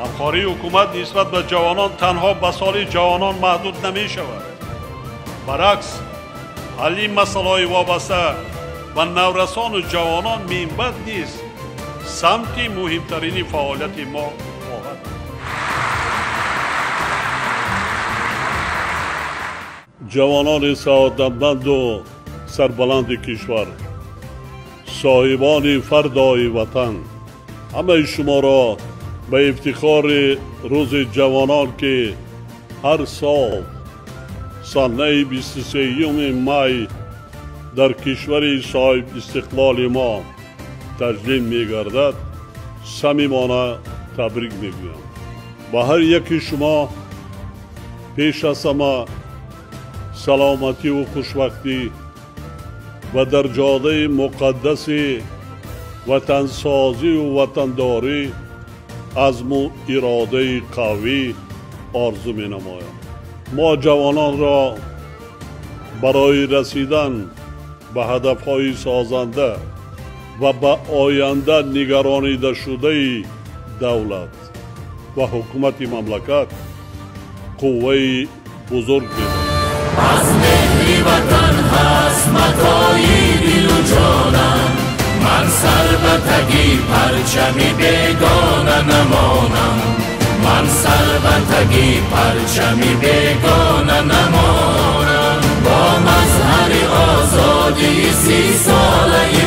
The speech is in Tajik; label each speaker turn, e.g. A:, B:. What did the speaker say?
A: Ғамхории ҳукумат нисбат ба ҷавонон танҳо ба соли ҷавонон маҳдуд намешавад. Баръакс, ҳалли масъалаҳои вобаста ба наврасону ҷавонон минбаъд низ самти муҳимтарини фаъолияти мо хоҳад. Ҷавонони саодатманду сарбаланди кишвар, соҳибони фардои ватан, ҳамаи шуморо ба ифтихори рӯзи ҷавонон, ки ҳар сол санаи 23 май дар кишвари соҳибистиқлоли мо таҷлил мегардад, самимона табрик мегӯям. Ба ҳар яки шумо пеш аз ҳама саломативу хушвақтӣ ва дар ҷодаи муқаддаси ватансозиву ватандорӣ азму иродаи қавӣ орзу менамоям. Мо ҷавононро барои расидан ба ҳадафҳои созанда ва ба оянда нигаронидашудаи давлат ва ҳукумати мамлакат қувваи бузург медонем.
B: Аз меҳри ватан ҳаст матои дилу ҷонам, ман сар ба таги парчами бегона намонам, ман сар ба таги парчами бегона намонам. Бо мазҳари озодии 30 солаи